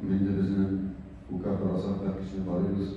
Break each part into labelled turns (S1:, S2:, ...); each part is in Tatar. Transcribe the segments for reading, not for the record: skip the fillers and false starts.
S1: Инде безнең күккә карасак та, кешене карыйбыз,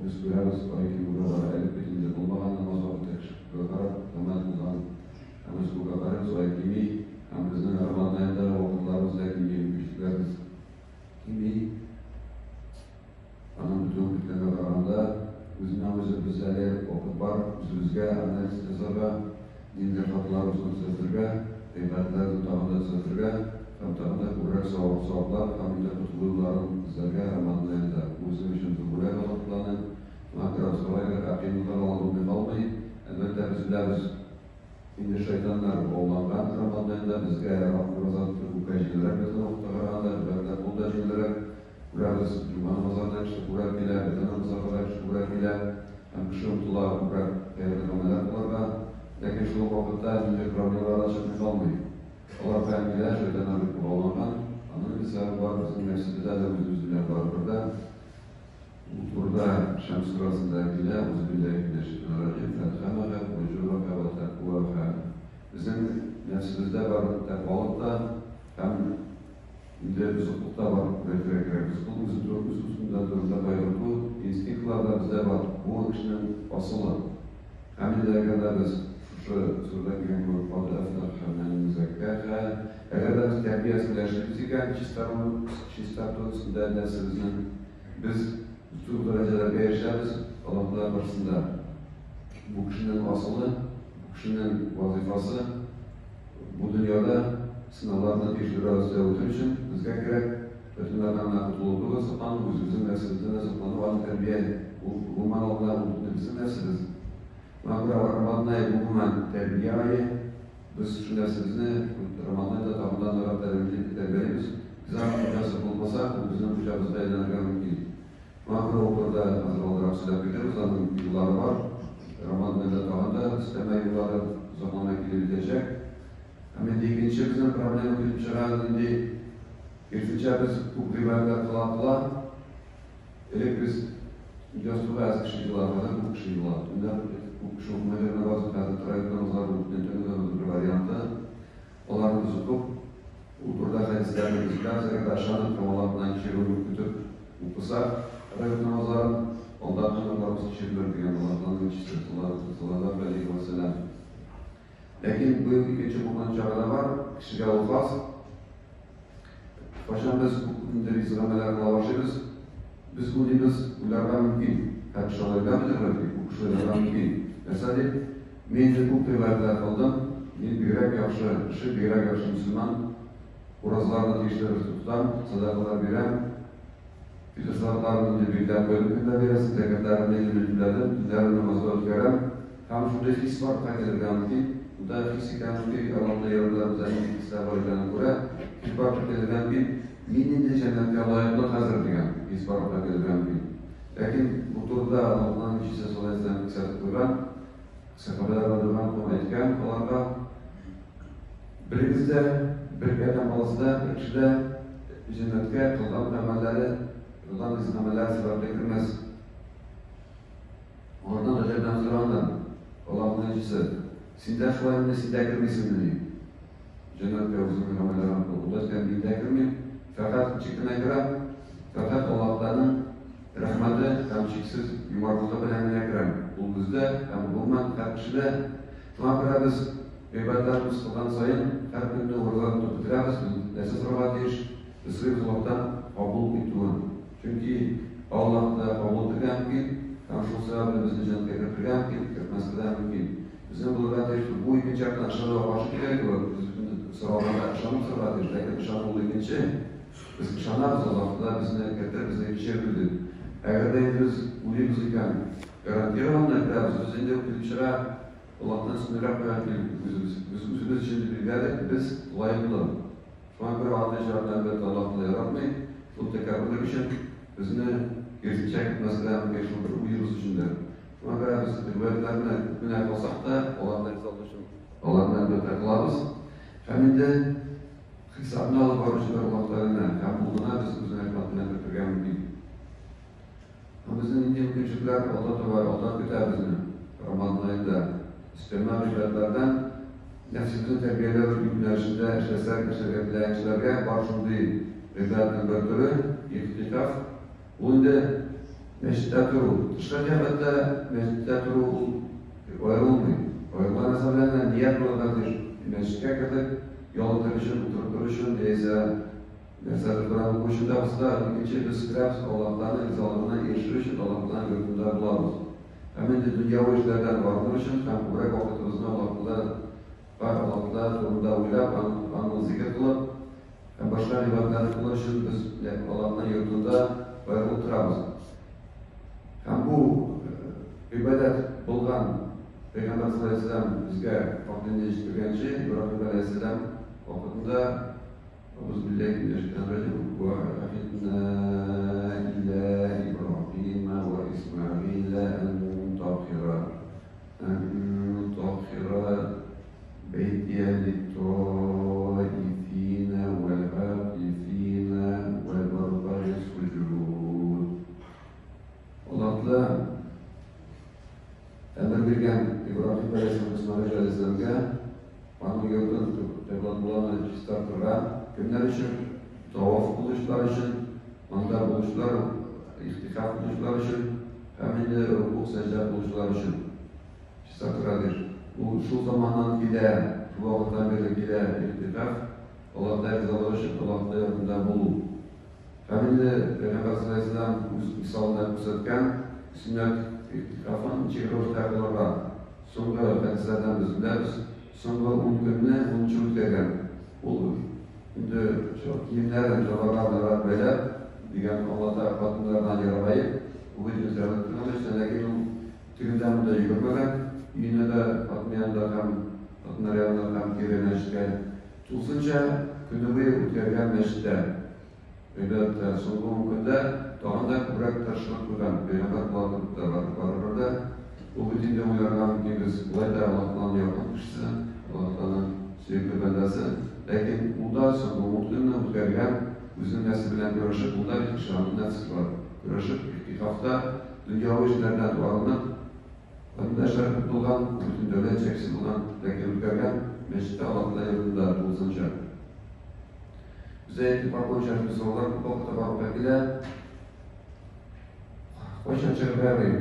S1: без күрәбез, ай кимүгә бара, элек бит инде булмаган намаз вакыты, кеше күккә карап гамәл кылган. Һәм без күккә карыйбыз, ай кими, һәм безнең Рамазан аендагы вакытларыбыз да кими, мөмкинчелекләребез кими. Аның бетүен көткәнгә караганда, үзеннән-үзе без әле вакыт бар, үзебезгә анализ ясарга, ниндидер хаталарыбызны төзәтергә, гыйбадәтләребезне тагын да төзәтергә һәм тагын да күбрәк саваплар һәм инде котылу юлларын эзләргә Рамазан аенда. Бу безнең өчен зур бүләк Аллаһ Тәгаләнең. Шуңа күрә без сорарга, ә кыенлыклар алай булмый калмый. Әлбәттә, без беләбез, инде шайтаннар бауланган Рамазан аенда безгә ураза тоту күпкә җиңелрәк безнең вакытка караганда, гыйбадәтләр кылу да җиңелрәк. Күрәбез, җомга намазларына кеше күбрәк килә, бөтен намазларга да кеше күбрәк килә һәм кеше омтыла күбрәк хәерле гамәлләр кылырга. Ләкин шул ук вакытта ниндидер проблемалар да чыкмый калмый. Алар каян килә? Шайтаннар бик богауланган. Аның инде сәбәбе бар, безнең нәфсебездә дә үзебез белән барыбер дә. Ул турыда Шәмс сүрәсендә килә, Әгъузу биллаһи минәш шәйтанир раҗим, фәэлһәмәһә фуҗураһа вә тәкъваһа. Безнең нәфсебездә бар тәкъвалык та һәм Инде бозыклык та бар, дип әйтергә кирәк. Бозыклык үзе туры, үз өстендә турында кайгырту инстинктлары да бездә бар. Бу кешенең асылы. Һәм инде әгәр дә без шушы сүрәдә килгән кебек кад әфләхә мән зәккәһә, әгәр дә без тәрбия өстендә эшлибез икән, чистарыну, чистарту өстендә нәфсебезнең, без зур дәрәҗәләргә ирешәбез Аллаһ Тәгалә каршысында. Бу кешенең асылы, бу кешенең вазыйфасы. Бу дөньяда сынауларны тиешле рәвештә үтү өчен безгә кирәк бөтен нәрдән генә котылу түгел, саклану, үзебезнең нәфсебездән дә саклану, аны тәрбия, ул гомумән алганда ул бит безнең нәфсебез. Шуңа күрә Рамазан ае бу гомумән тәрбия ае. Без шушы нәфсебезне Рамазан аенда тагын да ныграк тәрбиялибез. Без аның хуҗасы булмасак, ул безнең хуҗабызга әйләнергә мөмкин. Шуңа күрә ул турыда хәзер алдарак сөйләп китәрбез, аның юллары бар. Роман белән тагын да өстәмә юллары озакламый килеп җитәчәк. Һәм инде икенче безнең проблема килеп чыга, нинди? Киресенчә, без күп гыйбадәтләр кыла-кыла, элек без ястүгә әз кеше җыела, хәзер күп кеше җыела. Төнлә күп кеше укымый намазын, хәзер тәравих намазлары ул төнге намазның бер варианты. Аларны без укып, ул турыда хәдисләрне без беләбез, әгәр дә ышанып һәм алардан кичерүне көтеп укысак, тәравих намазларын, алдан гөнаһларыбыз кичерелер, дигән Аллаһның илчесе, салләллаһу галәйһи вә сәлләм. Ләкин бу икенче куркыныч ягы да бар, кешегә ул хас. Кайчан без күп изге гамәлләр кыла башлыйбыз, без уйлыйбыз, уйларга мөмкин. Һәм кеше алай уйламыйдыр бәлки, күп кеше уйларга мөмкин. Нәрсә дип? Мин инде күп гыйбадәтләр кылдым, мин бигрәк яхшы кеше, бигрәк яхшы мөселман, уразаларны тиешле рәвештә тотам, сәдакалар бирәм, фитыр сәдакаларын инде билгеләп куйдым, кемгә бирәсен, зәкятларымны инде мин түләдем, төннәрен намазда үткәрәм. Һәм шундый хис барлыкка килергә мөмкин, монда хис икән мөмкин, Аллаһның ярдәме белән нинди хисләр бар икәнен күрә, хис барлыкка килергә мөмкин, мин инде җәннәткә лаеклы хәзер дигән хис барлыкка килергә мөмкин. Ләкин бу турыда Аллаһның илчесе саллаллаһу галәйһи ва сәлләм кисәтеп куйган. Сәхабәләр радиаллаһу анһум әйткән аларга, Берегез дә, бер адәм баласы да, бер кеше дә җәннәткә кылган гамәлләре, кылган изге гамәлләре сәбәпле кермәс. Алардан гаҗәпләнеп сораганнар, Аллаһның илчесе, син дә шулаймыни, син дә кермисеңмени? Җәннәткә үзеңнең гамәлләрең аркылы. Ул да әйткән, мин дә кермим, фәкать ничек кенә керәм, фәкать Аллаһ Тәгаләнең рәхмәте һәм чиксез юмартлыгы белән генә керәм. Ул бездә һәм гомумән һәр кешедә. Шуңа күрә без гыйбадәтләребез кылган саен һәр көнне ураза тотып бетерәбез, без нәрсә сорарга тиеш? Без сорыйбыз Аллаһтан кабул итүен. Чөнки Аллаһ Тәгалә кабул итәргә мөмкин һәм шул сәбәпле безне җәннәткә кертергә мөмкин, кертмәскә дә мөмкин. Безнең булырга тиеш бу икенче яктан ышануга каршы килә кебек, без бөтен соралганда ышанып сорарга тиеш, ләкин ышану ул икенче. Без ышанабыз, Аллаһ Тәгалә безне кертер, безне кичерер дип. Әгәр дә инде без уйлыйбыз икән, гарантированно керәбез, без инде килеп чыга, Аллаһтан өстенрәк куя килеп үзебез. Без үзебез өчен дип билгеләдек, без лаеклы. Шуңа күрә андый очракта, әлбәттә, Аллаһ Тәгалә яратмый, шул тәкәбберлек өчен безне киресенчә кертмәскә дә мөмкин, шул бер уебыз өчен дә. Шуңа күрә без гыйбадәтләрне күп кенә кылсак та, аларны ризалык өчен аларны әлбәттә кылабыз. Һәм инде хисапны алып баручы бер Аллаһ Тәгаләне һәм ул гына без үзенең рәхмәтенә кертергә мөмкин. Һәм безнең нинди мөмкинчелекләр алда тора, алда көтә безне Рамазан аенда. Өстәмә гыйбадәтләрдән нәфсебезне тәрбияләү юнәлешендә эшләсәк, эшләргә теләгән кешеләргә бар шундый. Гыйбадәтнең бер төре, игътикаф, ул инде мәчеттә тору. Тышкы кыяфәттә мәчеттә тору ул аерылмый. Аерыла нәрсә белән генә ният булырга тиеш. Мәчеткә кердек, ял итәр өчен, утырып тору өчен, яисә нәрсәдер Коръән уку өчен дә булса да, икенче без керәбез Аллаһтан ризалыгына ирешер өчен, Аллаһтан йортында булабыз. Һәм инде дөньяви эшләрдән арыныр өчен һәм күбрәк вакытыбызны Аллаһ Аллаһ турында уйлап, аны зикер кылып, һәм башка гыйбадәтләрне кылу өчен без Аллаһның йортында аерылып торабыз. Һәм бу гыйбадәт булган Пәйгамбәр саллаллаһу алейһи ва сәлләм безгә хак динне җиткергәнче, Ибраһим галәйһиссәлам вакытында أعوذ بالله من الشيطان الرجيم وعهدنا إلى إبراهيم وإسماعيل أن طهر بيتي للطائفين والعاكفين والركع السجود. Аллаһ Тәгалә әмер биргән Ибраһим галәйһиссәлам, Исмәгыйль галәйһиссәламгә аның йортын кыйбланы чистартырга. Кемнәр өчен? Таваф кылучылар өчен, анда булучылар, игътикаф кылучылар өчен һәм инде рөкүгъ, сәҗдә кылучылар өчен чистартырга тиеш. Ул шул заманнан килә, шул вакыттан бирле килә игътикаф, Аллаһ Тәгалә ризалыгы өчен Аллаһ Тәгалә йортында булу. Һәм инде Пәйгамбәр саллаллаһу алейһи вәсәлләм үз мисалында күрсәткән сөннәт игътикафын ничек рәвештә кылырга. Соңгы хәдисләрдән без беләбез, соңгы 10 көнне ул ничек үткәргән. Ул инде киемнәрен чалбарларын ныграк бәйләп дигән аңлата, хатыннардан ерагаеп, ул бит үзләрен тоткан, ләкин ул тегендә монда йөгермәгән, өенә дә хатын янында һәм хатыннар янына һәм кире мәчеткә. Тулысынча көне буе үткәргән мәчеттә. Гыйбадәттә. Соңгы 10 көндә тагын да күбрәк тырышлык куйган. Пәйгамбәр була торып та барыбер дә ул бит инде уйларга мөмкинбез. Болай да Аллаһ Тәгаләнең якын кешесе, Аллаһ Тәгаләнең сөекле бәндәсе. Ләкин ул да соңгы 10 көнне үткәргән, үзенең нәфсе белән көрәшеп, ул да бит кеше, аның нәфсе бар. Көрәшеп, игътикафта дөньяви эшләрдән арынып, анда эшләр күп булган, бөтен дәүләт җитәкчесе булган, ләкин үткәргән мәчеттә, Аллаһ Тәгалә йортында тулысынча. Бездә игътикаф буенча шундый сораулар күп вакытта барлыкка килә. Кайчан чыгарга ярый?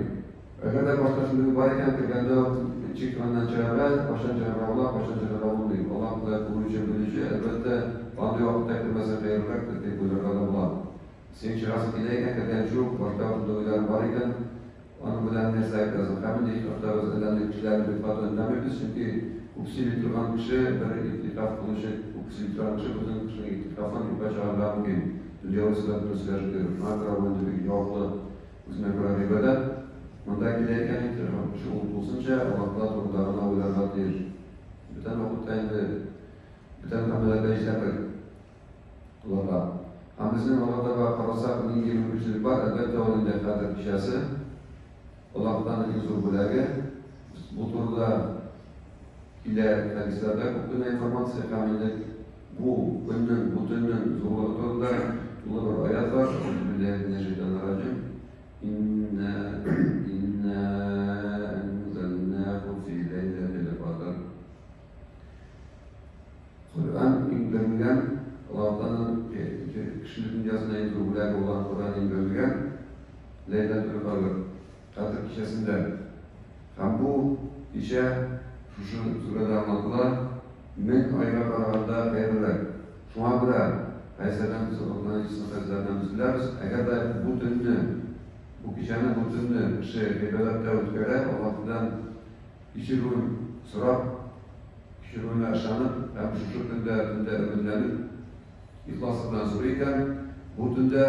S1: Әгәр дә башта шундый бар икән, кергәндә үк ничек аннан чыгарга, кайчан чыгарга була, кайчан чыгарга булмый. Аллаһ Тәгалә күрүче, белүче, әлбәттә, андый вакытта кермәсәң хәерлерәктер дип уйларга да була. Синең чыгасың килә икән, кергәнче үк башта шундый уйларың бар икән, аның белән нәрсә әйтәсең? Һәм инде игътикафта без әллә ни кешеләрне бик каты өндәмибез, чөнки күп сөйли торган кеше, бер игътикаф кылучы күп сөйли торган кеше бөтен кешенең игътикафын юкка чыгарырга мөмкин. Дөньяви сәбәп белән сөйләшеп йөреп. Шуңа күрә бу инде бик җаваплы үзенә күрә гыйбадәт. Монда килә икән игътикаф кеше ул тулысынча Аллаһ Тәгалә турында гына уйларга тиеш. Бүтән вакытта инде бүтән гамәлләрдә җитәрлек. Кылырга. Һәм безнең алга таба карасак, нинди мөмкинчелек бар, әлбәттә, ул инде Кадер кичәсе, Аллаһтан иң зур бүләге. Бу турыда килә хәдисләрдә күп кенә информация һәм инде бу көннең, бу төннең зурлыгы турында тулы бер аят бар. Әгъузу минәш шайтанир раҗим. Инна инна анзалнаху фи ләйләтил кадр. Коръән иңдерелгән, Аллаһтан кешелек дөньясына иң зур бүләге булган Коръән иңдерелгән Ләйләтул Кадр, Кадер кичәсендә. Һәм бу кичә шушы сүрәдә аңлатыла, 1000 айга караганда хәерлерәк. Шуңа күрә хәдисләрдән без Аллаһтан хәдисләрдән без беләбез, әгәр дә бу төнне, бу кичәне, бу төнне кеше гыйбадәттә үткәрә, Аллаһтан кичерүен сорап, кичерүенә ышанып һәм шушы көндә, төндә өметләнеп, ихласлык белән сорый икән, бу төндә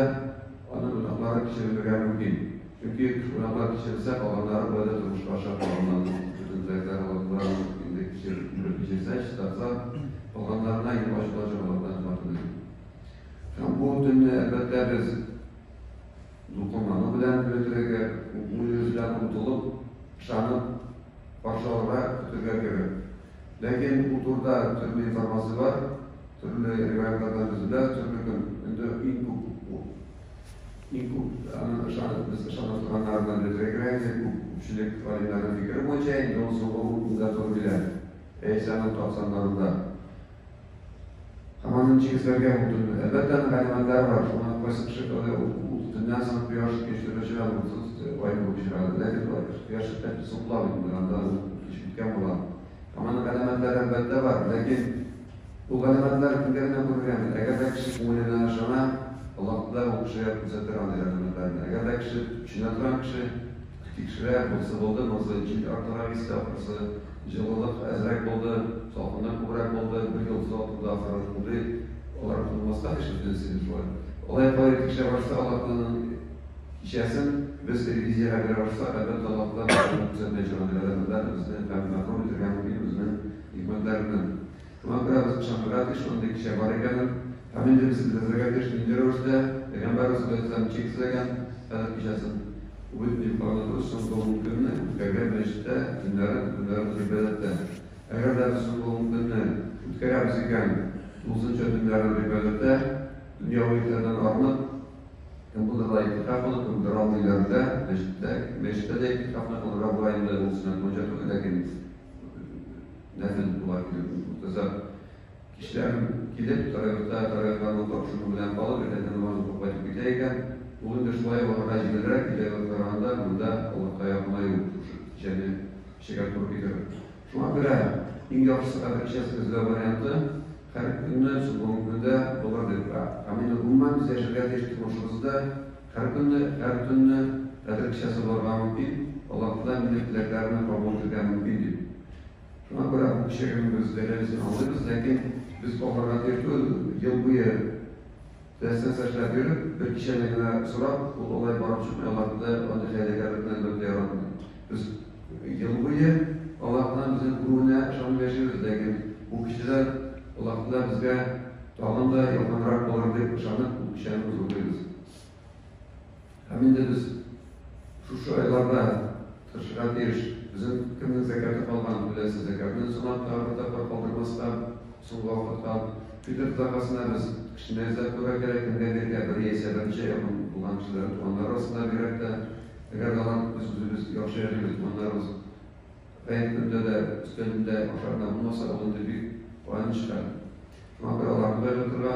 S1: аның гөнаһлары кичерелергә мөмкин. Чөнки гөнаһлар кичерелсә, калганнары болай да тормышка аша, калганнарының бөтен теләкләре Аллаһ Тәгалә инде кичерсә, чистартса, калганнарына юл ачылачак Аллаһтан рәхмәт. Һәм бу төнне, әлбәттә, без дулкынлану белән көтергә, күңелебез белән омтылып, ышанып, каршы алырга, көтергә кирәк. Ләкин бу турыда төрле информация бар, төрле риваятлардан без беләбез, төрле көн инде иң күп аны ышанып, без ышана торганнарыннан белергә кирәк инде, күп күпчелек галимнәрнең фикере буенча инде ул соңгы 10 көнгә туры килә. Яисә аның тапсаннарында. Һәм Һәм аны ничек эзләргә ул төнне? Әлбәттә, аның галәмәтләре бар. Шуңа кайсы кеше ул төннән соң кояш икенче төрле чыга, утыз ай булып чыга. Ләкин кояш чыккан соң була бит инде, анда ул кич үткән була. Һәм аның галәмәтләре әлбәттә бар. Ләкин ул галәмәтләр кемгә генә күренгән? Әгәр дә кеше күңеленә ышана, Аллаһ Тәгалә ул кешегә күрсәтер андый галәмәтләрне. Әгәр дә кеше төшенә торган кеше, тикшерә, монысы булды, монысы җил артыграк исте, ахрысы, җылылык әзрәк булды, салкыннар күбрәк булды, бер йолдыз атылды, ахры, шундый алар булмаска тиеш бөтенесе инде шулай. Алай кайры тикшерә башласа, Аллаһ Тәгаләнең кичәсен без ревизиягә бирә башласак, әлбәттә, Аллаһ Тәгалә безгә күрсәтмәячәк андый галәмәтләрне, безне һәм мәхрүм итәргә мөмкин үзенең хикмәтләреннән. Шуңа күрә без ышанырга тиеш, андый кичә бар икәнен, һәм инде без эзләргә тиеш, нинди рәвештә Пәйгамбәребез галәйһиссәлам ничек эзләгән Кадер кичәсен. Бу бит йоклаганда түгел, соңгы ун көнне үткәргән мәчеттә, төннәрен, көннәрен гыйбадәттә. Әгәр дә без соңгы ун көнне үткәрәбез икән, тулысынча төннәрен гыйбадәттә, дөньяви эшләрдән арынып, кем булдыра игътикаф кылып, кем булдыра алмый өйләрендә, мәчеттә, мәчеттә дә игътикафны кылырга була инде, ул сөннәт буенча түгел, ләкин нәфел була килеп, мөхтәсәр. Кичләрен килеп, таравихта таравихларны укып, шуның белән калып, иртәнге намаз укып кайтып китә икән, ул инде шулай барырга җиңелрәк, өйдәге караганда монда Аллаһка якынаю, шушы кичәне кичәгә туры китереп. Шуңа күрә иң яхшысы Кадер кичәсен эзләү варианты һәр көнне, соңгы ун көндә булыр дип. Һәм инде гомумән без яшәргә тиеш тормышыбызда һәр көнне, һәр төнне Кадер кичәсе булырга мөмкин, Аллаһ Тәгалә минем теләкләремне кабул итергә мөмкин дип. Шуңа күрә бу кичәгене без дәрәҗәсен аңлыйбыз, ләкин без аларга тиеш түгел, ел буе теләсә нәрсә эшләп йөреп, бер кичәне генә сорап, ул алай барып чыкмый, аларны да андый хәйләкәрлекне әлбәттә яратмый. Без ел буе Аллаһның безне күрүенә ышанып яшибез, ләкин бу кичәдә Аллаһ Тәгалә безгә тагын да якынрак булыр дип ышанып, бу кичәне без укыйбыз. Һәм инде без шушы айларда тырышырга тиеш. Безнең кемнең зәкяты калган, түләсен зәкятны санап та бер тапкыр калдырмаска, соңгы вакытка. Фитыр закасына без кешене эзләп күрергә кирәк, кемгә бирергә, бер яисә берничә якын булган кешеләр, туганнар арасында бигрәк тә. Әгәр дә алар без үзебез яхшы яшибез, туганнарыбыз гает көндә дә өстәлендә ашарына булмаса, ул инде бик аяныч хәл. Шуңа күрә аларны кайгыртырга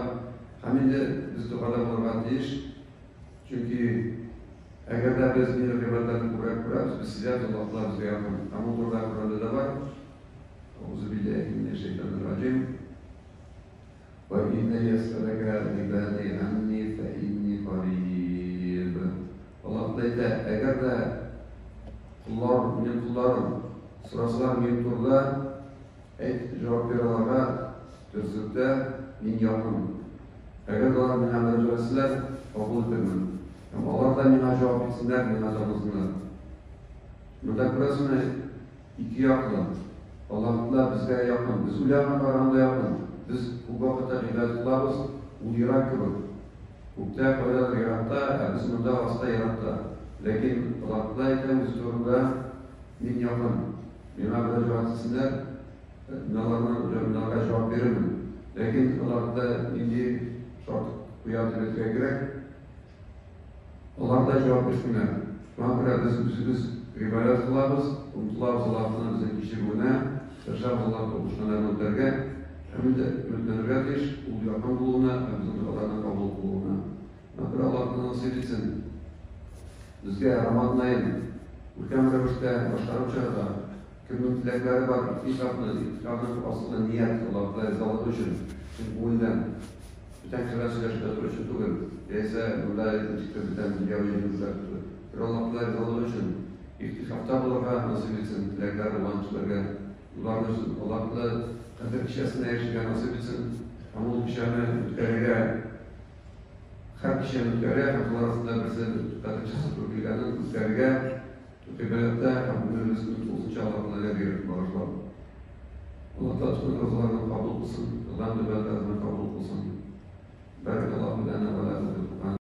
S1: һәм инде без догада булырга тиеш. Чөнки әгәр дә без нидер гыйбадәтләрне күбрәк күрәбез, без сизәбез, Аллаһ Тәгалә безгә якын. Һәм ул турыда Коръәндә дә бар. Әгъузу билләһи минәш шәйтанир раҗим. Ва иза ясәләкә гыйбади анни фә инни кариб. Аллаһ Тәгалә әйтә, әгәр дә коллар, минем колларым сорасалар минем турыда, әйт, җавап бир аларга, дөреслектә мин якын. Әгәр дә алар миңа мөрәҗәгать итсәләр, кабул итермен. Һәм алар да миңа җавап итсеннәр, миңа табынсыннар. Монда күрәсеңме, ике яклы. Аллаһ Тәгалә безгә якын, без уйлаганга караганда якын. Без күп вакытта гыйбадәт кылабыз, ул ерак кебек. Күктә, кайдадыр еракта, ә без монда аста еракта. Ләкин Аллаһ Тәгалә әйтә үзе турында, Мин якын. Миңа мөрәҗәгать итсеннәр, Мин аларның җавапларга җавап бирермен. Ләкин алар да нинди шарт куя дип әйтергә кирәк. Алар да җавап бирсеннәр. Шуңа күрә без үзебез гыйбадәт кылабыз, омтылабыз Аллаһның безне кичерүенә, тырышабыз Аллаһ кушканнарны үтәргә һәм инде өметләнергә тиеш ул якын булуына һәм безнең догаларны кабул кылуына. Шуңа күрә Аллаһ насыйп итсен безгә Рамазан аен күркәм рәвештә башкарып чыгарга. Кемнең теләкләре бар, игътикафны, игътикафның асылы ният, Аллаһ Тәгалә ризалыгы өчен, чын күңелдән, бүтән кешеләр сөйләшеп яту өчен түгел, яисә монда ничектер бүтән дөньяви җиңүләр түгел. Бер Аллаһ Тәгалә ризалыгы өчен игътикафта булырга насыйп итсен, теләкләре булган кешеләргә, юлларны өчен Аллаһ Тәгалә Кадер кичәсенә ирешергә насыйп итсен һәм ул кичәне үткәрергә, һәр кичәне үткәрергә һәм шулар арасында берсе Кадер кичәсе туры килгәнен үткәрергә Гыйбадәттә һәм гомеребезне тулысынча Аллаһ Тәгаләгә биреп, багышлап. Аллаһ Тәгалә бөтен уразаларны кабул кылсын, кылган гыйбадәтләребезне кабул кылсын. Бәрәкәллаһу ләнә вә ләкүм.